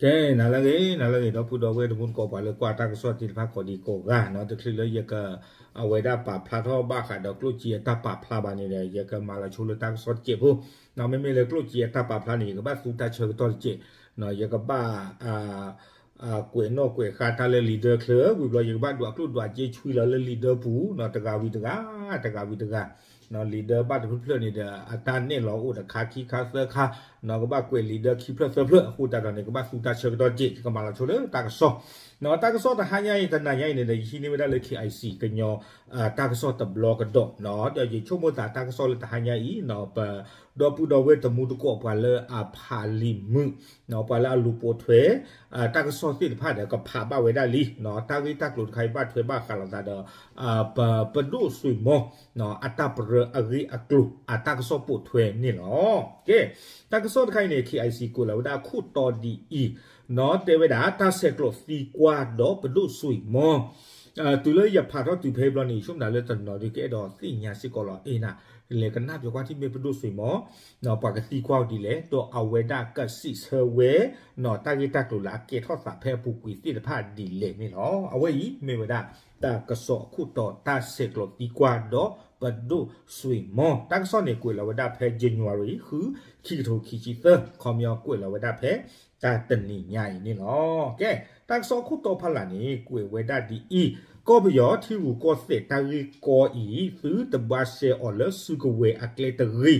ကဲ နၤလၢအဂ့ၤ နၤလၢအဂ့ၤ ဒီပုၢ်ဒီဝဲၢ်တံၤသကိး ပှၤလၢကွၢ်တၢ်ကစီၣ်သ့ၣ်တဖၣ်ကိးဒံကိးဂၤနီၤ, တချုးလၢယက အဝဲဒၣ်ပာ်ဖျါထီၣ်ဘၣ်ဃးဒီးကျိၣ်စ့အတၢ်ပာ်ဖျါဘၣ်န့ၣ်ဒီး ယကမၤလီၤဆိလၢတၢ်ကစီၣ်တစဲးဖိ, မ့မ့ၢ်လၢကျိၣ်စ့အတၢ်ပာ်ဖျါန့ၣ် ယကဘၣ်သူတၢ်ဆၢကတီၢ်တစဲး, ယကဘၣ် ကွဲးနီၣ်ကွဲးဃါတၢ်လၢ leader ချၢ ဝံၤဘျီ ယကဘၣ်ဒိးကျိၣ်ဒိးစ့ဆွံလီၤလၢ leader ပူၤနီၤ, တဂၤဝံၤတဂၤ တဂၤဝံၤတဂၤ leader ဘၣ်တဖျၢၣ်ဖျၢၣ်န့ၣ်ဒီး အတၢ်နဲၣ်လီၤအိၣ်တခါခံခါသၢခါနီၤ, ကဘၣ်ကွဲး leader ခံဖျၢၣ်သၢဖျၢၣ် အဃိသတးဒီးန့ၣ် ကဘၣ်သူတၢ်ဆၢကတီၢ်တစဲး ယကမၤလီၤဆိလၢတၢ်ကစီၣ်နီၤ. တၢ်ကစီၣ်တဟါညါအံၤ တနၤညါအံၤန့ၣ်ဒီး ယဟံးန့ၢ်ဝဲဒၣ်လၢ KIC ကညီ တၢ်ကစီၣ်တဘျီကဒီးနီၤ, ဒီးယဆိကမိၣ်သးတၢ်ကစီၣ်လၢတဟါညါအံၤနီၤ, ပဒီပုၢ်ဒီဝဲၢ်တံၤသကိး ပှၤလၢအဖးလံာ်မုာ်နီၤ, ပှၤလၢအလူၤပိာ်ထွဲ တၢ်ကစီၣ်သ့ၣ်တဖၣ်ဒီး ကဖးဘၣ်ဝဲဒၣ်လံနီၤ, တၢ်ဂ့ၢ်တၢ်ကျိၤတခါအံၤဘၣ်ထွဲဘၣ်ဃးလိာ်သးဒီး ပဒိၣ်စွ့ၤမီၤ အတၢ်ပရၢအဂ့ၢ်အကျိၤ အတၢ်ကစီၣ်ပိာ်ထွဲန့ၣ်လီၤ. ကဲ တၢ်ကစီၣ်တခါအံၤန့ၣ် KIC ကွဲးလီၤဝဲဒၣ်ခိၣ်တီဒ်အံၤနီၤ, တဲဝဲဒၣ် တၢ်ဆဲးကျိးသံကွၢ်ဒီးပဒိၣ်စွ့ၤမီၤ တုၤလၢယဖးထီၣ်တုၤဖဲအံၤဘျီန့ၣ် ယဆိကမိၣ်လၢတနီၤဒုးကအဲၣ်ဒိးသ့ၣ်ညါစ့ၢ်ကီးလီၤ, အ့နၤ လဲၤကနၣ်ပၠီကွၢ်ထံၣ်မ့ၢ်ပဒိၣ်စွ့ၤမီၤ ပှၤကသံကွၢ်အီၤဒ်လဲၣ်, ဒီးအဝဲဒၣ်ကစံးဆၢဝဲ တၢ်ဂ့ၢ်တၢ်ကျိၤလၢအကဲထီၣ်သးဖဲအပူၤကွံာ်သ့ၣ်တဖၣ်ဒ်လဲၣ်န့ၣ်လီၤ. အဝဲအံၤမ့ၢ်ဝဲဒၣ် တၢ်ကစီၣ်အခိၣ်တီ တၢ်ဆဲးကျိးသံကွၢ်ဒီးပဒိၣ်စွ့ၤမီၤ, တၢ်ကစီၣ်န့ၣ် ကွဲးလီၤဝဲဒၣ်ဖဲ January ဃု ခံကထိခံဆံသၢ, ခီပညီကွဲးလီၤဝဲဒၣ်ဖဲ တၢ်တနံၤညါအံၤန့ၣ်လီၤ. ကဲ တၢ်ကစီၣ်အခိၣ်တီဖးလာ်န့ၣ် ကွဲးဝဲဒၣ်ဒ်အံၤ, ကီၢ်ပယီၤထံရူၢ်ကီၢ်သဲးတၢ်ဂ့ၢ်ကီအံၤ သုတဘှါရှဲအီၤလၢစုကဝဲၤအကျဲတဂ့ၤ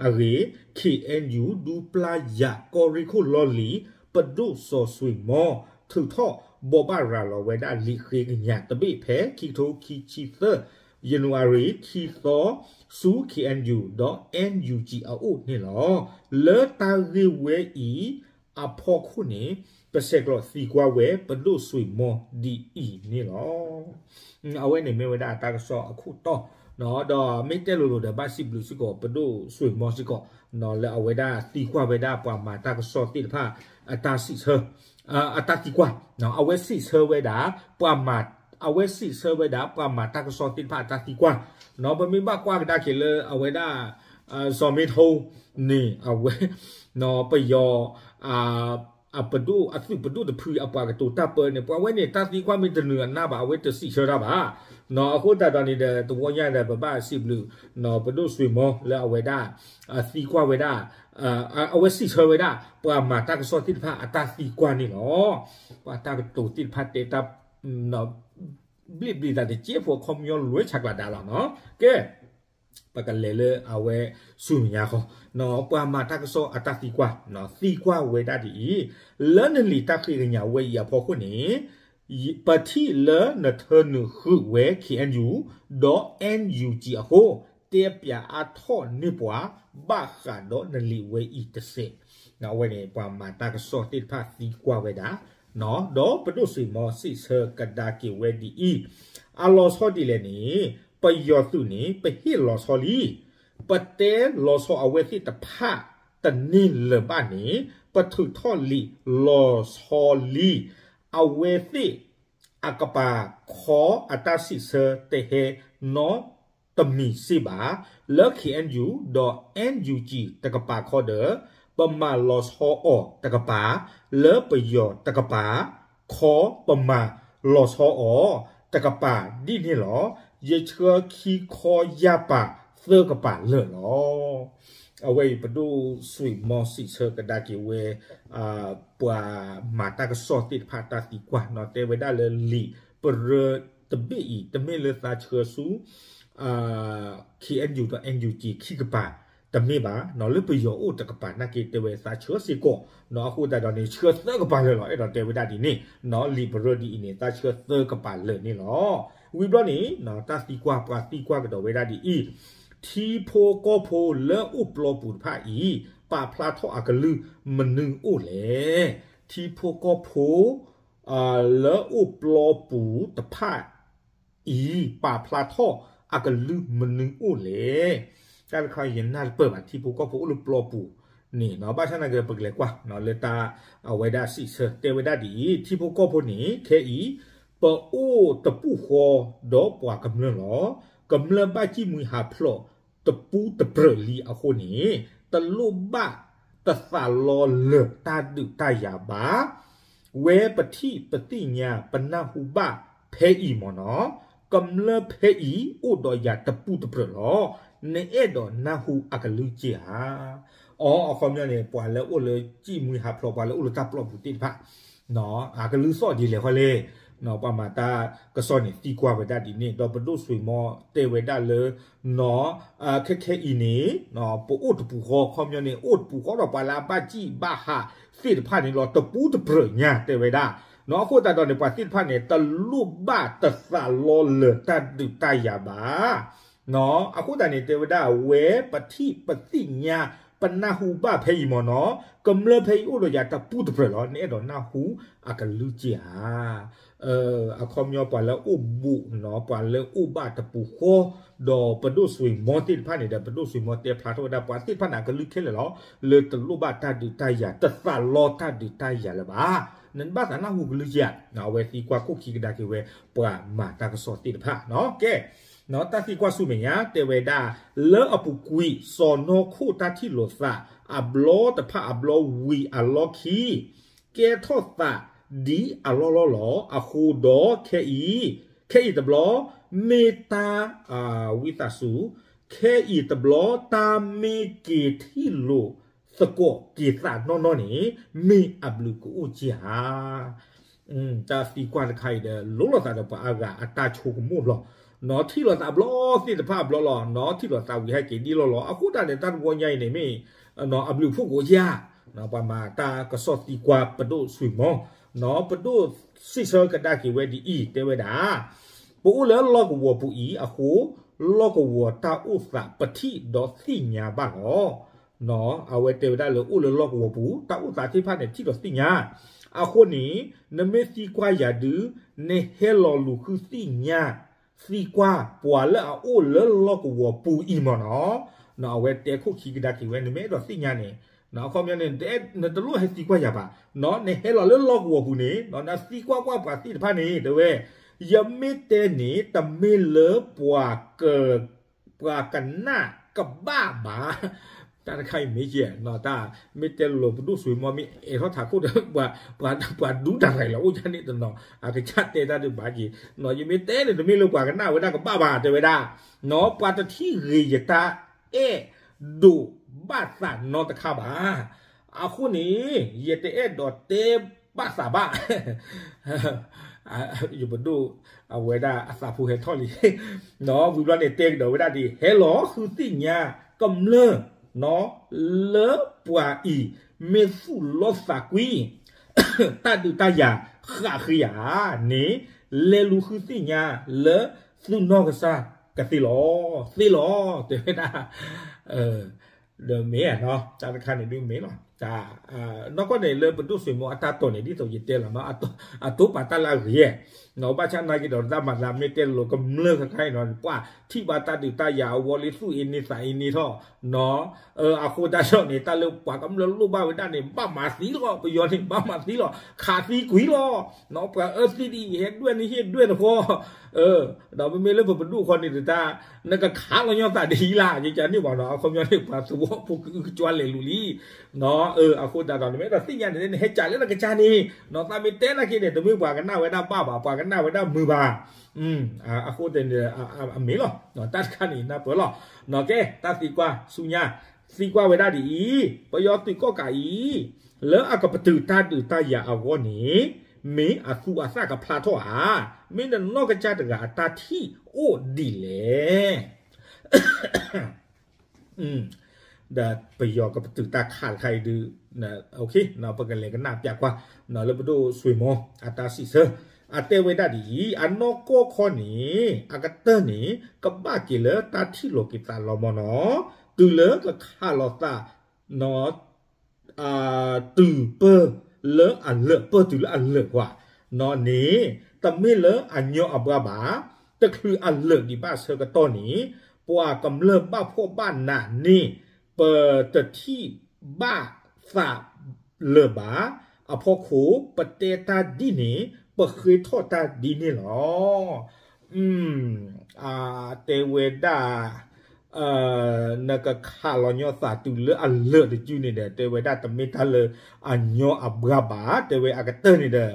အဂ့ၢ်, KNU ဒူပျၢ်ယၤကီၢ်ရ့ၣ်ခိၣ်လီၢ်လံၤ ပဒိၣ်စီၤစွ့ၤမီၤ ထုးထီၣ်ဘိးဘၣ်ရၤလီၤဝဲဒၣ်လံာ်ဃ့ကညးတဘ့ၣ်ဖဲ ခံကထိခံဆံသၢ January ခံသီ ဆူ KNU ဒီး NUG အအိၣ်န့ၣ်လီၤ. လၢတၢ်ဂ့ၢ်ဝဲအံၤအဖီခိၣ်န့ၣ် ပဆဲးကျိးသံကွၢ်ဝဲပဒိၣ်စွ့ၤမီၤဒ်အံၤန့ၣ်လီၤ. အဝဲန့ၣ်မ့ၢ်ဝဲဒၣ်တၢ်ကစီၣ်အခိၣ်တီ, ဒီးမ့ၢ်တဲလိၤလိၤဒီး ဘၣ်စံးဘျုးစ့ၢ်ကီးပဒိၣ်စွ့ၤမီၤစ့ၢ်ကီး လၢအဝဲဒၣ်သံကွၢ်ဝဲဒၣ်ပှၤမၤတၢ်ကစီၣ်သ့ၣ်တဖၣ် အတၢ်စံးဆၢ အတၢ်သံကွၢ်, အဝဲစံးဆၢဝဲဒၣ် ပှၤမၤ အဝဲစံးဆၢဝဲဒၣ် ပှၤမၤတၢ်ကစီၣ်သ့ၣ်တဖၣ်အတၢ်သံကွၢ်, ပမ့ၢ်ဘၣ်ကွၢ်ကဒါက့ၤလၢအဝဲဒၣ် စီၤမ့ထိန့ၣ် အဝဲ ပယီၤ အပဒိၣ်အသုးပဒိၣ်တဖုအပှၤကတိၤတၢ်ပၢန့ၣ် ပှၤဝဲန့ၣ် တၢ်သံကွၢ်မ့ၢ်တနုာ်အနၢ်ဘၣ် အဝဲတစံးဆၢတၢ်ဘၣ်. အဃိသတးဒီးန့ၣ်ဒီး တဝီညါဒီး ပဘၣ်စံးဘျုး ပဒိၣ်စွ့ၤမီၤလၢအဝဲဒၣ် သံကွၢ်ဝဲဒၣ် အဝဲစံးဆၢဝဲဒၣ် ပှၤမၤတၢ်ကစီၣ်သ့ၣ်တဖၣ်အတၢ်သံကွၢ်န့ၣ်လီၤ. ပှၤတၢ်ကတိၤသ့ၣ်တဖၣ်တဲတၢ် ဘျ့ၣ်ဘျ့ၣ်သးတစဲးဖိ အခီပညီလွဲၢ်ဆးကျၢ်ဒၣ်လီၤနီၤ. ကဲ ပကလဲၤလၢအဝဲဆူမဲာ်ညါဃီ, ပှၤမၤတၢ်ကစီၣ်အတၢ်သံကွၢ်, သံကွၢ်ဝဲဒၣ်ဒ်အံၤ, လၢနလံာ်တၢ်ဃ့ကညးဝဲအံၤအဖီခိၣ်န့ၣ် ပထံၣ်လၢနထၢနုာ်ဃုာ်ဝဲ KNU ဒီး NUG အဃိ, တဲပၠးအါထီၣ်န့ၢ်ပှၤ ဘၣ်ဃးဒီးနလံာ်ဝဲအံၤတစဲး. အဝဲန့ၣ် ပှၤမၤတၢ်ကစီၣ်သ့ၣ်တဖၣ်သံကွၢ်ဝဲဒၣ်, ဒီးပဒိၣ်စွ့ၤမီၤစံးဆၢကဒါက့ၤဝဲဒ်အံၤ, အလီၤဆီဒ်လဲၣ်န့ၣ် ပယီၤသုးန့ၣ် ပဟ့ၣ်လီၤဆီလံ. ပတဲလီၤဆီအဝဲသ့ၣ်တဖၣ်တန့ၢ်လၢၤဘၣ်န့ၣ် ပထုးထီၣ်လံာ်လီၤဆီလံ. အဝဲသ့ၣ်အကပာ်ခီအတၢ်စံးဆၢတဟဲနီတမံၤစ့ၢ်ဘၣ်, လၢ KNU ဒီး NUG တကပာ်ခီဒီး ပမၤလီၤဆီအီၤတကပၤ, လၢပယီၤတကပာ်ခီ ပမၤလီၤဆီအီၤတကပၤဒ်န့ၣ်လီၤ. ယဆှၢခံခီယၢ်ပာ်သၢကပာ်လၢာ်လီၤ. အဝဲအံၤပဒိၣ်စွ့ၤမီၤစံးဆၢကဒါက့ၤဝဲ ပှၤမၤတၢ်ကစီၣ်သ့ၣ်တဖၣ်တၢ်သံကွၢ်နီၤ, တဲဝဲဒၣ်လၢလံာ်ပရၢတဘ့ၣ်အံၤ တမ့ၢ်လၢသးဆှၢဆူ KNU ဒီး NUG ခံကပၤ တမ့ၢ်ဘၣ်, လၢပယီၤအိၣ်တကပၤနာ်က့ တဲဝဲသးဆှၢစ့ၢ်ကီး, အဃိသတးဒီးန့ၣ် ဆှၢသၢကပၤလၢာ်လီၤ. အဲၣ်ဒိးတဲဝဲဒၣ်ဒ်န့ၣ်, လံာ်ပရၢဒ်အံၤန့ၣ် သးဆှၢသၢကပၤလၢာ်န့ၣ်လီၤ. ဝံၤဘျီန့ၣ် တၢ်သံကွၢ် ပှၤသံကွၢ်ကဒီးဝဲဒၣ်ဒ်အံၤ, ထံဖိကီၢ်ဖိလၢအိၣ်ပျီပူၤတဖၣ်အံၤ ပာ်ဖျါထီၣ်အကလုၢ်မနုၤအိၣ်လဲၣ်. ထံဖိကီၢ်ဖိ လၢအိၣ်ပျီပူၤတဖၣ်အံၤ ပာ်ဖျါထီၣ်အကလုၢ်မနုၤအိၣ်လဲၣ်. တၢ်တခါယနၢ်တပၢၢ်ဘၣ် ထံဖိကီၢ်ဖိအိၣ်လၢပျီပူၤန့ၣ်, ဘၣ်ဆၣ်သနာ်က့ ပကလဲၤကွၢ်လၢတၢ်အဝဲဒၣ်စံးဆၢ တဲဝဲဒၣ်ဒ်အံၤ, ထံဖိကီၢ်ဖိန့ၣ် ခဲအံၤ ပအိၣ်တပူၤဃီဒီးပှၤကမျၢၢ်လီၤ. ကမျၢၢ်ဘၣ်ဃ့ၢ်မှံဟးဖျိးတပူၤတပြၢးလံအဃိန့ၣ်, တလိၣ်ဘၣ်တသးလီလၢာ်တၢ်ဒုးတၢ်ယၤဘၣ်. ဝဲပထံၣ်ပသ့ၣ်ညါပနၢ်ဟူဘၣ်ဖဲအံၤမ့ၢ်နီၤ, ကမျၢၢ်ဖဲအံၤအိၣ်ဒီးယၤတပူၤတပြၢးလီၤ. နအဲၣ်ဒိးနၢ်ဟူအကလုၢ်က့ဧါ. အီ အခီပညီန့ၣ် ပှၤလၢအိၣ်လၢစံၣ်မှံဟးဖျိး ပှၤလၢအိၣ်လၢတၢ်ပျီပူၤသ့ၣ်တဖၣ် အကလုၢ်သီၣ်ဒ်လဲၣ်ဃီလဲၣ်. ပှၤမၤတၢ်ကစီၣ်န့ၣ် သံကွၢ်ဝဲဒၣ်ဒ်န့ၣ် ဒီးပဒိၣ်စွ့ၤမီတဲဝဲဒၣ်လၢ နီၤ, ခဲခဲအံၤန့ၣ် ပအိၣ်တပူၤဃီ ခီပညီန့ၣ် အိၣ်တပူၤဃီဒီးပှၤလၢအဘၣ်စံၣ်ဘၣ်ဟးသ့ၣ်တဖၣ်န့ၣ်လီၤ. တပူၤတပြၢးညါတဲဝဲဒၣ်, နီၤ, အဃိသတးဒီးန့ၣ် ပှၤသ့ၣ်တဖၣ်န့ၣ် တလိၣ်ဘၣ်တသးလီလၢၤတၢ်ဒုးတၢ်ယၤဘၣ်. နီၤ, အဃိသတးန့ၣ် တဲဝဲဒၣ် ဝဲပထံၣ်ပသ့ၣ်ညါ ပနၢ်ဟူဘၣ်ဖဲအံၤမ့ၢ်နီၤ, ကမျၢၢ်ဖဲအံၤအိၣ်ဒီးယၤတပူၤတပြၢးလီၤ. နအဲၣ်ဒိးနၢ်ဟူအကလုၢ်က့ဧါ. အခီပညီပှၤလၢအိၣ်ဘူးနီၤ, ပှၤလၢအိၣ်ဘၣ်တပူၤဃီ, ဒီးပဒိၣ်စွ့ၤမီသ့ၣ်တဖၣ်န့ၣ်ဒီး ပဒိၣ်စွ့ၤမီတဲဖျါထီၣ်ဝဲဒၣ် ပှၤသ့ၣ်တဖၣ်န့ၣ် အကလုၢ်ခဲလၢာ်လီၤ. လၢတလိၣ်ဘၣ်တၢ်ဒုးတၢ်ယၤ တသးလီတၢ်ဒုးတၢ်ယၤလၢၤဘၣ်. နဘၣ်သးနၢ်ဟူကလုၢ်က့ဧါ. အဝဲသံကွၢ်ခိၣ်ခံကဒါက့ၤဝဲ ပှၤမၤတၢ်ကစီၣ်သ့ၣ်တဖၣ်နီၤ. ကဲ နီၤ, တၢ်သံကွၢ်ဆူမဲာ်ညါ တဲဝဲဒၣ် လၢအပူၤကွံာ် စီၤနီၢ်ခိၣ်တၢ်ထံၣ်လိာ်သး အဘျီတဖၣ်အဘျီဝံၤအလီၢ်ခံ ကဲထီၣ်သးဒ်အလီၢ်လီၢ်လီၤ. အဃိဒီးခဲအံၤ, ခဲအံၤတဘျီ မ့ၢ်တၢ်, ဝံသးစူၤ, ခဲအံၤတဘျီ တၢ်မ့ၢ်က့ၤထံၣ်လိာ်သကိးက့ၤသးနီၢ်နီၢ်န့ၣ် မ့ၢ်အဘျုးကအိၣ်က့ဧါ. တၢ်သံကွၢ်တခါအံၤဒီး လိၣ်လိာ်သးဒီးပှၤအါဂၤအတၢ်ဆိကမိၣ်လီၤ. နီၤ, ထံၣ်လိာ်သးဘျီသ့ၣ်တဖၣ်အဘျီလီၤ. နီၤ, ထံၣ်လိာ်သးဝံၤဟဲက့ၤဒ်လီၢ်လီၤ. အဃိသတးန့ၣ် တၢ်တဝီညါအံၤန့ၣ်မ့ၢ် နီၤ, အဘျုးဖှိၣ်ကအိၣ်ဧါ. နီၤ, ပှၤမၤတၢ်ကစီၣ်သံကွၢ်ပဒိၣ်စွ့ၤမီ, နီၤ, ပဒိၣ်စံးဆၢကဒါက့ၤဝဲဒ်အံၤ တဲဝဲဒၣ် ပအိၣ်လၢလီၢ်ကဝီၤပူၤအံၤအဃိ လီၢ်ကဝီၤတၢ်အိၣ်သးပထံၣ်ဒီးသ့ၣ်ညါဘၣ်လီၤ. နီၤ, အဝဲတဲဝဲဒၣ်လၢအိၣ်လၢလီၢ်ကဝီၤပူၤ တၢ်အိၣ်သးသ့ၣ်တဖၣ်န့ၣ် ထံၣ်ဒီးသ့ၣ်ညါ. အဃိန့ၣ် နမ့ၢ်သံကွၢ်ယၤဒုး နဟဲလီၤလူၤဃုသ့ၣ်ညါ သံကွၢ်ပှၤလၢအအိၣ်လၢလီၢ်ကဝီၤပူၤအံၤမ့ၢ်နီၤ. နီၤ, အဝဲတဲခိၣ်ခံကဒါက့ၤဝဲ နမ့ၢ်အဲၣ်ဒိးသ့ၣ်ညါန့ၣ် နီၤ, အခီပညီန့ၣ် နတလိၣ်ဟဲသံကွၢ်ယၤဘၣ်. နီၤ, နဟဲလီၤလၢလီၢ်ကဝီၤပူၤန့ၣ် နီၤ, နသံကွၢ်ကွၢ်ပှၤသ့ၣ်တဖၣ်န့ၣ် တဲဝဲ ယမ့ၢ်တဲန့ၣ် တမ့ၢ်လၢပှၤက ပှၤကနၣ်ကဘၣ်ဘၣ်. တၢ်တခါအံၤမ့ၢ်ကဲ နီၤ, တၢ်မ့ၢ်တဲလိၤလိၤ ပဒိၣ်စွ့ၤမီမ့ၢ်အဲၣ်ထီၣ်ထးခိၣ်ဒီး ပှၤဒူတၢ်ရၤလီၤအိၣ်ယါန့ၣ်တနီၤ အကစၢ်တဲတၢ်ဒုးဘၣ်က့ၤ. နီၤ, ယမ့ၢ်တဲန့ၣ် တမ့ၢ်လၢပှၤကနၣ်ဝဲဒၣ်ကဘၣ်ဘၣ် တဲဝဲဒၣ်. နီၤ, ပှၤတထံၣ်ဂ့ၤယတၢ်အဲၣ်ဒိးဘၣ်သးနီတခါဘၣ်. အဃိန့ၣ် ယတအဲၣ်ဒိးတဲဘၣ်သးဘၣ် ယပဒိၣ် အဝဲဒၣ်အသးဖိဟဲထီၣ်လံ. နီၤ, ဝံၤဘျီန့ၣ် တဲကဒီးဝဲဒၣ်ဒ် ဟဲလီၤဃုသ့ၣ်ညါကမျၢၢ် နီၤ, လၢပှၤအံၤ မ့ၢ်သူၣ်လီသးကွံ တၢ်ဒုးတၢ်ယၤဃးဃ့ယၤန့ၣ် လဲၤလူၤဃုသ့ၣ်ညါလၢသုနီၢ်ကစၢ်ကသ့လီၤ, သ့လီၤ တဲဝဲဒၣ်. ဒီးမ့ၢ်နီၤ, တၢ်တခါန့ၣ်ဒုးမ့ၢ်လီၤ. နီၢ်ကီၢ်န့ၣ် လၢပဒိၣ်စွ့ၤမီအတၢ်တိာ်န့ၣ် ဒ်သိးယတဲလီၤနီၤ, အတိပာ်တၢ်လၢအဂ့ၤ, နီၤ, ဘၣ်ဆၣ်နာ်က့ဒီး တၢ်မၤသးမ့ၢ်တဲလိၤ ကမျၢၢ်ခဲခါအံၤနီၤ ပှၤထံၣ်ဘၣ်တၢ်ဒုးတၢ်ယၤအဝီလံ သူၣ်အ့န့သးအ့န့ထီၣ်, နီၤ, အဃိတၢ်လီၢ်န့ၣ် တၢ်လၢပှၤကမျၢၢ်လိၣ်ဘၣ်ဝဲဒၣ်န့ၣ် ဘၣ်မၤသံလီၤ, ပယီၤန့ၣ် ဘၣ်မၤသံလီၤ, ခးသံကွံာ်လီၤ, နီၤ, ပှၤအၢသံဒ်အံၤ ဟဲဒွဲၣ်န့ၣ်ဟ့ၣ်ဒွဲၣ်တဃီ ဒီးမ့မ့ၢ်လၢပပဒိၣ်ဃီန့ၣ်တၢ် နကခးလီၤညီသးဒ်အံၤလၢ် ယကန့ၣ်ဘၣ်နီၤ, အခီပညီန့ၣ် ပှၤသဝီဖိကအုကကွၢ်လဲၤလူၤလံ, နီၤ, အဃိသတးဒီး နမ့ၢ်အဲၣ်ဒိးသ့ၣ်ညါန့ၣ် နဟဲကးလၢနကစၢ်န့ၣ်, နီၤ, သးမ့ၢ်တဲနာ်က့န့ၣ် တမ့ၢ်ပှၤကနၣ်ဝဲဒၣ်ဘၣ်ဘၣ်, ပှၤကနၣ်ဝဲဒၣ်မုာ်ဘၣ်, အဃိန့ၣ် အမ့ၢ်လီၤ, တၢ်တခါန့ၣ် နၢ်ပၢၢ်လီၤ, နီၤ, ကဲ တၢ်သံကွၢ်ဆူညါ, သံကွၢ်ဝဲဒၣ်ဒ်အံၤ, ပယီၤသုးကီၣ်ကးအံၤ လၢအကပတုာ်တၢ်ဒုးတၢ်ယၤအဂီၢ်န့ၣ် မ့ၢ်အသူအသၣ်ကဖျါထီၣ်ဧါ, မ့ၢ်နနီၢ်ကစၢ်တဂၤအတၢ်ထံၣ်အိၣ်ဒ်လဲၣ်. ဒီးပယီၤကပတုာ်တၢ်ခးတခါအံၤဒုး, ပကလဲၤကနၣ်ပျးကွၢ် လၢပဒိၣ်စွ့ၤမီ အတၢ်စံးဆၢ, အတဲဝဲဒၣ်ဒ်အံၤ, အနီၢ်ကီၢ်ခီန့ၣ် အကတၢၢ်န့ၣ် ကဘၣ်က့ၤလၢတၢ်ထံၣ်လိာ်က့ၤသးလီၤမ့ၢ်နီၤ, တုၤလၢကခးလိာ်သး တုၤပၢၢ်လၢအလၢာ်ပၢၢ်တုၤလၢအလၢာ်ပှၤ, နီၤ, န့ၣ် တမ့ၢ်လၢအညီအဘှါဘၣ်, တချုးအလၢာ်ဒံးဘၣ်ဆၢကတီၢ်န့ၣ် ပှၤကမျၢၢ်ဘၣ်ဖှီၣ်ဘၣ်နးန့ၣ် ပတထံၣ်ဘၣ်သးလၢၤဘၣ်, အဖီခိၣ် ပတဲတၢ်ဒ်န့ၣ် ပဃ့ထီၣ်တၢ်ဒ်န့ၣ်လီၤ. တဲဝဲဒၣ် နကခးလီၤညီသးတုၤလၢအလၢာ်တစုန့ၣ်ဒီး တဲဝဲဒၣ်တမ့ၢ်တၢ်လၢအညီအဘှါဘၣ်, တဲဝဲအကတၢၢ်န့ၣ်ဒီး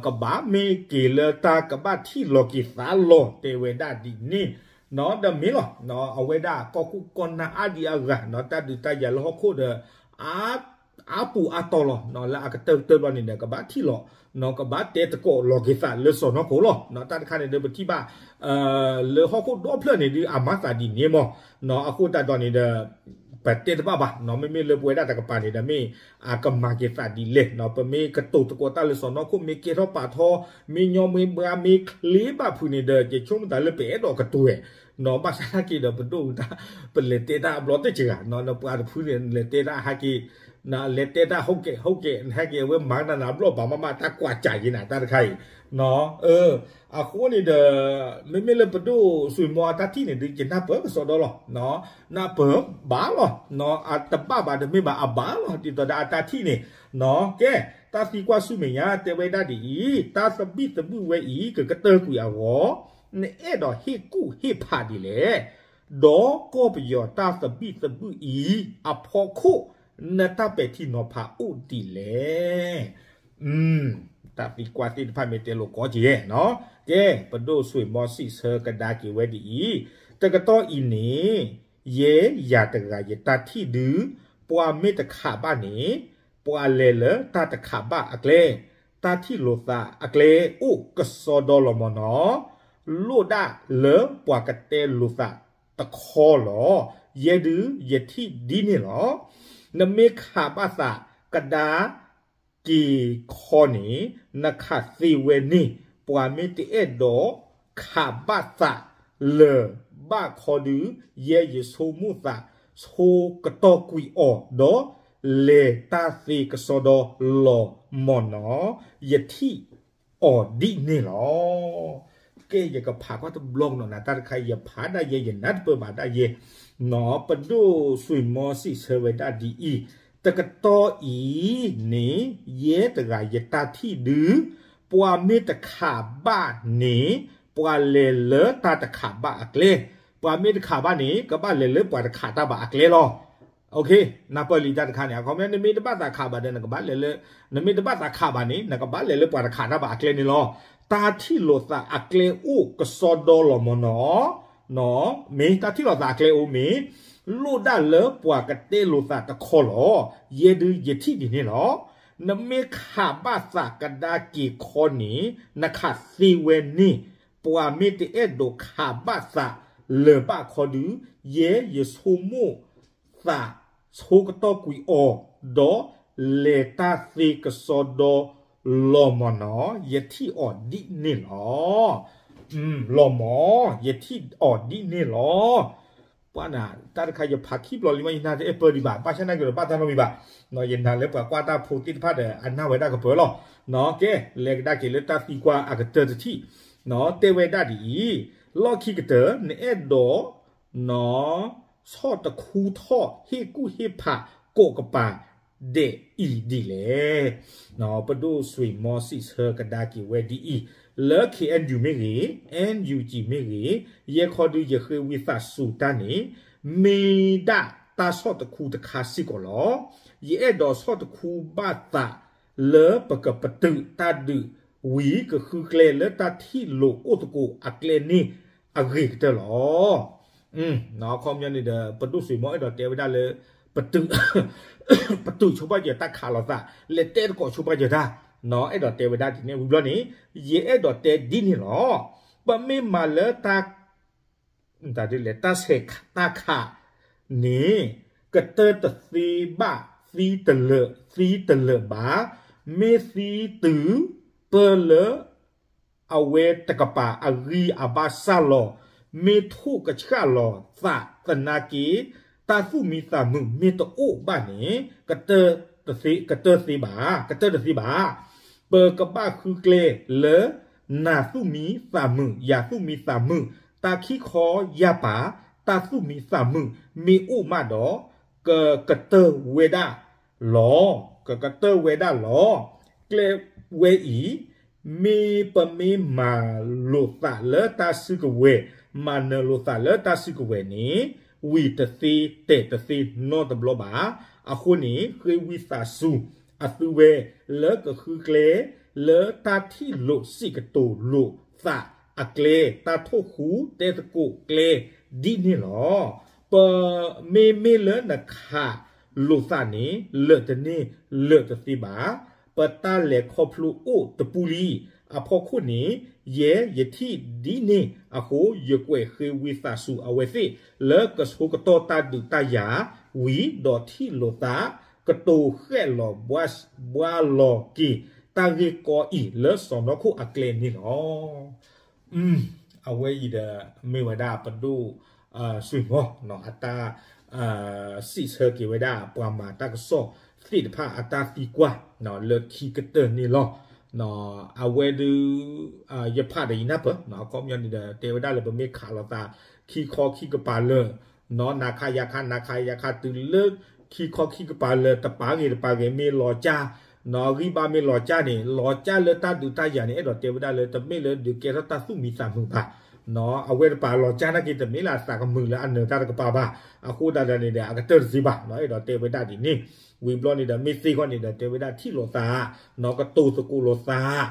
ကဘၣ်မ့ၢ်က့ၤလၢတၢ်ကဘၣ်ထံၣ်လီၤက့ၤသးလီၤ တဲဝဲဒၣ်ဒ်န့ၣ် ဒီးမ့ၢ်လီၤ အဝဲဒၣ်ကီၢ်ခိၣ်ကီၢ်နၢ်အါဒံအါဂၤ တၢ်ဒုးတၢ်ယၤလၢဟီၣ်ခိၣ်ဒီး အါပူၤအါတီၤလီၤ လၢအကတၢၢ်ကတၢၢ်ဘျီန့ၣ်ဒီး ကဘၣ်ထံၣ်လီၤ ကဘၣ်တဲသကိးလီၤက့ၤသးလၢစီၢ်နီၤခိၣ်လီၤ. တၢ်တခါန့ၣ်ဒီးပထံၣ်ဘၣ် လၢဟီၣ်ခိၣ်ဒီဖျၢၣ်န့ၣ်ဒုး အမၤသးဒ်န့ၣ်မး အဃိသတးဒီးန့ၣ်ဒီး ပတဲတဘၣ်ဘၣ် မ့မ့ၢ်လၢပဝဲဒၣ်တကပၤန့ၣ်ဒီး မ့ၢ်အကမၤက့ၤသးဒ်လဲၣ် ပမ့ၢ်ကတိၤသကိးတၢ်လၢစီၢ်နီၤခိၣ် မ့ၢ်ကဲထီၣ်ပာ်ထီ မ့ၢ်ညီမ့ၢ်ဘှါ မ့ၢ်ချ့ဘၣ်ဖုးန့ၣ်ဒီး ယဆိကမိၣ်သးလၢပအဲၣ်ဒိးကတိၤဝဲ ဘၣ်ဆၣ်သနာ်က့ဒီး ပဒိၣ်တၢ် ပလဲၤတဲတၢ်အဘျီတစှၤ နပှၤတဖုန့ၣ် လဲၤတဲတၢ်ဟဲက့ၤ လဲၤတဲတၢ် ဟုတ်ကဲ့ ဟုတ်ကဲ့ နဟဲက့ၤ အဝဲမၤနၤနၤဘျီၣ်ဘၣ်မးမး တၢ်ကွၢ်စၢ်ယဲနၤ တၢ်တခါအံၤ အဃိန့ၣ်ဒီး မ့မ့ၢ်လၢပဒိၣ်စွ့ၤမီအတၢ်ထံၣ်န့ၣ်ဒုး ယနၢ်ပၢၢ်ကစီဒီလီၤ နၢ်ပၢၢ်ဘၣ်လီၤ အတဘၣ်ဘၣ်တမ့ၢ်ဘၣ် အဘၣ်လီၤ ဒ်သိးဒီးအတၢ်ထံၣ်န့ၣ် ကဲ တၢ်သံကွၢ်ဆူမဲာ်ညါ တဲဝဲဒၣ်ဒ်အံၤ တၢ်သဘံၣ်သဘုၣ်ဝဲအံၤ ကကတၢၢ်ကွံာ်အဂီၢ် နအဲၣ်ဒိးဟ့ၣ်ကူၣ်ဟ့ၣ်ဖးဒ်လဲၣ် ဒီးကီၢ်ပယီၤတၢ်သဘံၣ်သဘုၣ်အံၤ အဖီခိၣ် နတၢ်ပဲာ်ထံနီၤဖးအိၣ်ဒ်လဲၣ် တၢ်သံကွၢ်သ့ၣ်တဖၣ်မ့ၢ်တဲလိာ်ကီက့ၤ ကဲ ပဒိၣ်စွ့ၤမီစံးဆၢကဒါက့ၤဝဲဒ်အံၤ တကတီၢ်အံၤန့ၣ် ယဲယၤတဂၤယတၢ်ထံၣ်ဒုး ပှၤမ့ၢ်တခးဘၣ်န့ၣ် ပှၤလဲၤလၢတၢ်တခးဘၣ်အကျဲ တၢ်ထံၣ်လိာ်သးအကျဲအိၣ်ကစီဒီလီၤမၢ်နီၤ လိၣ်ဒၣ်လၢပှၤကတဲလိာ်သးတခီလီၤ. ယဲဒုးယထံၣ်ဒ်န့ၣ်လီၤ. နမ့ၢ်ခးဘၣ်သးကဒါက့ၤခီန့ၣ် နခးသ့ဝဲန့ၣ် ပှၤမ့ၢ်တအဲၣ်ဒိးခးဘၣ်သးလၢၤဘၣ်ခီဒုး ယဲယဆိကမိၣ်သးဆိကတီၢ်ကွံာ်အီၤ ဒီးလဲၤတၢ်သ့ကစီဒီလီၤမၢ်နီၤ ယထံၣ်အီၤဒ်န့ၣ်လီၤ. ကဲ ယကဖးကွၢ်တဘျီကဒီးနၤ တၢ်တခါ ယဖးဒၣ်ယဲ ယနၢ်တပၢၢ်ဘၣ်ဒၣ်ယဲ, ပဒိၣ်စွ့ၤမီစံးဆၢဝဲဒၣ်ဒ်အံၤ, တကတီၢ်အံၤန့ၣ် ယဲတဂၤယတၢ်ထံၣ်ဒုး, ပှၤမ့ၢ်တခးဘၣ်န့ၣ် ပှၤလဲၤလၢတၢ်တခးဘၣ်အကျဲ, ပှၤမ့ၢ်တခးဘၣ်န့ၣ် ကဘၣ်လဲၤလၢပှၤတခးတၢ်ဘၣ်အကျဲလီၤ. နၢ်ပၢၢ်လံတၢ်တခါန့ၣ် အခီပညီ နမ့ၢ်တဘၣ်သးခးဘၣ်ဒီး နကဘၣ်လဲၤလၢ, နမ့ၢ်တဘၣ်သးခးဘၣ်န့ၣ် နကဘၣ်လဲၤလၢပှၤတခးတၢ်ဘၣ်အကျဲန့ၣ်လီၤ. တၢ်ထံၣ်လိာ်သးအကျဲအိၣ်ကစီဒီလီၤမၢ်နီၤ, မ့ၢ်တၢ်ထံၣ်လိာ်သးအကျဲအိၣ်မ့ၢ်, လိၣ်ဒၣ်လၢပှၤကတဲလိာ်သးတခီလီၤ. ယဲဒုးယထံၣ်ဒ်န့ၣ်လီၤ. နမ့ၢ်ခးဘၣ်သးကဒါက့ၤခီန့ၣ် နခးသ့ဝဲန့ၣ်, ပှၤမ့ၢ်တအဲၣ်ဒိးခးဘၣ်သးလၢၤဘၣ်ခီဒုး, ယဲယဆိကမိၣ်သးဆိကတီၢ်ကွံာ်အီၤ, ဒီးလဲၤတၢ်သ့ကစီဒီလီၤမၢ်နီၤ, ယထံၣ်အီၤဒ်န့ၣ်လီၤ. လီၤမၢ်, ယထံၣ်အီၤဒ်န့ၣ်လီၤ. ပှၤနၤ တၢ်တခါယဖးခံဘျီလံမး ယနၢ်တအဲၣ်ပၢၢ်ဒံးဘၣ်, ဘၣ်ဆၣ်နာ်က့ၤဒီးဘၣ်တၢ်နီတမံၤဘၣ်, ယနာ်လၢပှၤကွၢ်တၢ်ဖိသ့ၣ်တဖၣ်ဒီး အနၢ်ဝဲဒၣ်ကပၢၢ်လီၤ. ကဲ လဲၤကဒါက့ၤလၢတၢ်သံကွၢ်အကတၢၢ်တထံၣ်, တဲဝဲဒၣ်ဒ်အံၤ, လီၢ်ခံကတၢၢ် နအဲၣ်ဒိး ဆီၣ်တခူထီၣ်ဟ့ၣ်ကူၣ်ဟ့ၣ်ဖးကိးကပၤဒဲးအံၤဒ်လဲၣ်. ပဒိၣ်စွ့ၤမီစံးဆၢကဒါက့ၤဝဲဒ်အံၤ, လၢ ခ့ၣ်အဲၣ်ယူၣ် မ့ၢ်ဂ့ၤ, အ့ၣ်ယူၣ်ကၠံၣ် မ့ၢ်ဂ့ၤ, ယဲခီဒုးယဃ့ဝံသးစူၤတၢ်န့ၣ် မ့ၢ်ဒၣ်တၢ်ဆီၣ်တခူတခါစ့ၢ်ကီးလီၤ. ယအဲၣ်ဒိးဆီၣ်တခူဘၣ်သးလၢပကပတုာ်တၢ်ဒုးဝံၤ ကဃုကျဲလၢတၢ်ထံၣ်လိာ်အိၣ်သကိးအကျဲန့ၣ်အဂ့ၤကတၢၢ်လီၤ. အခီပညီန့ၣ်ဒီး ပဒိၣ်စွ့ၤမီအဲၣ်ဒိးတဲဝဲဒၣ်လၢ ပတုာ်ဆိပာ်စၢၤတၢ်ခးလိာ်သး, လဲၤတဲသကိးဆိပာ်စၢၤတၢ်, အဲၣ်ဒိးတဲဝဲဒၣ်ဒ်န့ၣ်ဝံၤဘျီန့ၣ်, ယအဲၣ်ဒိးတဲဒ်န့ၣ်လီၤ. ပမ့ၢ်မၤလၢတၢ် တၢ်ဆဲးတၢ်ခးန့ၣ် ကတၢၢ်တသ့ဘၣ် သံတလၢာ် သံတလၢာ်ဘၣ်, မ့ၢ်သံတုၤပၢလၢအဝဲတကပၤအဂံၢ်အဘါစၢ်လီၤ, မ့ၢ်ထိၣ်ကဆှၣ်လီၤသးသနာ်က့ တၢ်သူၣ်မံသးမုာ်မ့ၢ်တအိၣ်ဘၣ်န့ၣ် ကတၢၢ်တသ့ဘၣ်, ကတၢၢ်တသ့ဘၣ်. ပကဘၣ်ဃုကျဲလၢ နၤသူၣ်မံသးမုာ် ယၤသူၣ်မံသးမုာ်, တၢ်ခံခီယၢ်ပၤ တၢ်သူၣ်မံသးမုာ်မ့ၢ်အိၣ်မးဒီး ကကတၢၢ်ဝဲဒၣ်လီၤ. ကကတၢၢ်ဝဲဒၣ်လီၤ. ကျဲဝဲအံၤ မ့ၢ်ပမ့ၢ်မၤလိာ်သးလၢတၢ်စုကဝဲၤ, မၤနၢၤလိာ်သးလၢတၢ်စုကဝဲၤန့ၣ် ဝံၤတသ့တဲာ်တသ့နီတဘျီဘၣ်. အဃိန့ၣ် ဃ့ဝံသးစူၤအသုဝဲ လၢကဃုကျဲ လၢတၢ်ထံၣ်လိာ်စံးကတိၤလိာ်သးအကျဲ တၢ်ထိၣ်ဃူတဲသကိးကျဲဒ်န့ၣ်လီၤ. ပမ့မ့ၢ်လၢနခးလိာ်သးန့ၣ် လၢာ်တန့ၢ်လၢာ်တသ့ဘၣ်. ပတၢ်လဲၤခီဖျိအိၣ်တပူၤလံ. အဖီခိၣ်န့ၣ် ယဲယထံၣ်ဒ်န့ၣ်အဃိ ယကွဲးဃ့ဝံသးစူၤအဝဲသ့ၣ် လၢကဆိကတီၢ်တၢ်ဒုးတၢ်ယၤဝံၤ ဒီးထံၣ်လိာ်သး ကတိၤဃဲးလီၤဘှါလီၤက့ၤ တၢ်ဂ့ၢ်ကီအံၤလၢစီၢ်နီၤခိၣ်အကျဲန့ၣ်လီၤ. အဝဲအံၤဒီး မ့ၢ်ဝဲဒၣ်ပဒိၣ် စွ့ၣ်မီၤ အတၢ် စံးဆၢက့ၤဝဲဒၣ်ပှၤမၤတၢ်ကစီၣ်သ့ၣ်တဖၣ်အတၢ်သံကွၢ် လၢခံကတၢၢ်န့ၣ်လီၤ. အဝဲဒုး ယဖးဒီးယနၢ်ပၢၢ် အခီပညီန့ၣ်ဒီး တဲဝဲဒၣ်လၢပမ့ၢ်ခးလိာ်သး ခံခီခံကပၤလၢာ် နခးယၤခး နခးယၤခး တုၤလၢခံခီခံကပၤလၢာ် တပာ်ဂ့ၤတပာ်ဂ့ၤ မ့ၢ်လီၤကၢ် ဂံၢ်ဘါမ့ၢ်လီၤကၢ်န့ၣ် လီၤကၢ်လၢတၢ်ဒုးတၢ်ယၤန့ၣ် အဲၣ်ဒိးတဲဝဲဒၣ်လၢ တမ့ၢ်လၢဒုးကဲထီၣ်တၢ်သူၣ်မံသးမုာ်ဘၣ်. အဝဲတပာ်လီၤကၢ်နာ်က့ တမ့ၢ်လၢအသးကမုာ်လၢအနၢၤတၢ်တကပၤဘၣ်. အဃိသတးဒီးန့ၣ်ဒီး အကတၢၢ်တသ့ဘၣ် အဲၣ်ဒိးတဲဝဲဒၣ်ဒ်န့ၣ်. ဝံၤဘျီန့ၣ်ဒီး မ့ၢ်သ့ဃီန့ၣ်ဒီး တဲဝဲဒၣ်ထံၣ်လိာ်သး ကတိၤသကိးလိာ်သး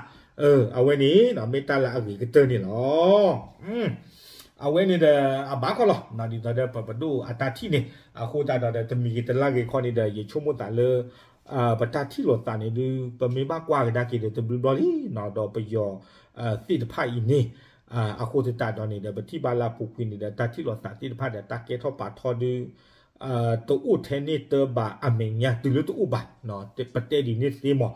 အဝဲန့ၣ် မ့ၢ်တၢ်လၢအဂ့ၤကတၢၢ်န့ၣ်လီၤ. အဝဲန့ၣ်ဒီး အဘၣ်ခီလီၤ ဒ်သိးဒီးပပဒိၣ်အတၢ်ထံၣ်န့ၣ် အဃိသတးဒီး တမံၤဂ့ၤတလါဂ့ၤခီန့ၣ်ဒီး ယဆိကမိၣ်သးလၢ ပတၢ်ထံၣ်လိာ်သးန့ၣ်ဒုး ပမ့ၢ်ဘၣ်ကွၢ်ကဒါက့ၤဒီး တဘျုးဘျီလံ ဒီးပယီၤသ့ၣ်တဖၣ်အံၤန့ၣ် အဃိသတးဒီးန့ၣ်ဒီး ပထံၣ်ဘၣ်လၢအပူၤကွံာ်န့ၣ်ဒီး တၢ်ထံၣ်လိာ်သးသ့ၣ်တဖၣ်ဒီး တၢ်ကဲထီၣ်ပာ်ထီဒုး တအိၣ်ထဲန့ၣ်တဘၣ်အမဲာ်ညါ တုၤလၢတအိၣ်ဘၣ် ပတဲဒ်န့ၣ်သ့မး.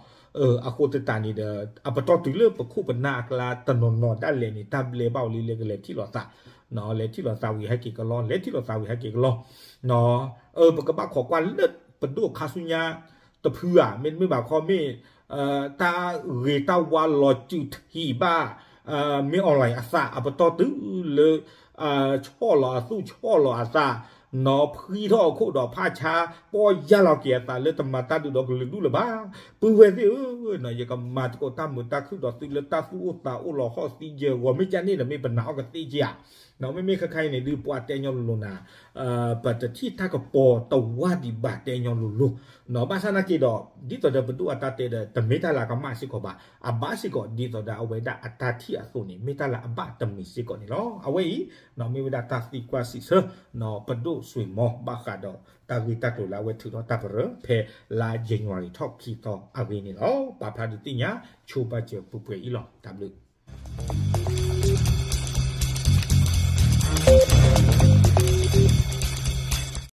အဃိသတးန့ၣ်ဒီး အပတီၢ်တုၤလၢပခိၣ်ပနၢ်အကျါတနီၤနီၤဒၣ်လဲာ်န့ၣ် တၢ်ဘျဲဘၣ်ဝဲလံလၢကလဲၤထံၣ်လိာ်သး လဲၤထံၣ်လိာ်သးဝံၤဟဲက့ၤကလီ လဲၤထံၣ်လိာ်သးဝံၤဟဲက့ၤကလီ ပကဘၣ်ခိးကွၢ်လၢပဒိၣ်ခါဆူညါတဖုဧါ မ့တမ့ၢ်ဘၣ်ခီမ့ၢ် တၢ်ဂ့ၤတၢ်ဝါလီၤစုာ်ထံးဘၣ် မ့ၢ် online အသး အပတီၢ်တုၤလၢ ဆီၣ်လီၤအသူၣ်ဆီၣ်လီၤအသး နီၤဖှံထီၣ်အခိၣ်ဒီးဖးဆါ ပီၢ်ယၢ်လီၤက့ၤအသးလၢတမၤတၢ်ဒုးဒီးကလုာ်ဒူၣ်လၢၤဘၣ်. ပုၢ်ဝဲၢ်သ့ၣ်ဧၢ, ယကမၤသကိးတၢ်မုာ်တၢ်ခုၣ်ဒီးသုလၢတၢ်သူၣ်အိၣ်သးအိၣ်လီၤဟီၣ်သံယၢၤဂီၤ မ့ၢ်ကန့ၣ်ဒီးမ့ၢ်ပနာ်အီၤကသ့က့ဧါ. မ့မ့ၢ်ခဲခါအံၤန့ၣ်ဒုး ပှၤတဲညီလိၤလိၤနၤ ပတထံၣ်တၢ်ကပီၤတဝါဒံးဘၣ် တဲညီလိၤလိၤ. ဘၣ်ဆၣ်နာ်က့ဒီး ဒ်သိးဒီးပဒိၣ်အတၢ်တဲဒီး တမ့ၢ်တၢ်လၢအကမၣ်စ့ၢ်ကီးဘၣ်. အဘၣ်စ့ၢ်ကီး ဒ်သိးဒီးအဝဲဒၣ်အတၢ်ထံၣ်အသိးန့ၣ် မ့ၢ်တၢ်လၢအဘၣ်တမံၤစ့ၢ်ကီးန့ၣ်လီၤ. အဝဲအံၤ မ့ၢ်ဝဲဒၣ်တၢ်သံကွၢ်စံးဆၢ ပဒိၣ်စွ့ၣ်မီၤ ဘၣ်ဃးဒီးတၢ်ဂ့ၢ်တၢ်ကျိၤလၢအဝဲထုးထီၣ်တၢ်ပရၢ ဖဲလါ January ထီၣ်ခံသီအဂ့ၢ်န့ၣ်လီၤ. ပာ်ဖျါဒုးသ့ၣ်ညါ ဆိပာ်စၢၤပှဲၤပှဲၤအံၤလီၤ. တၢ်ဘျုး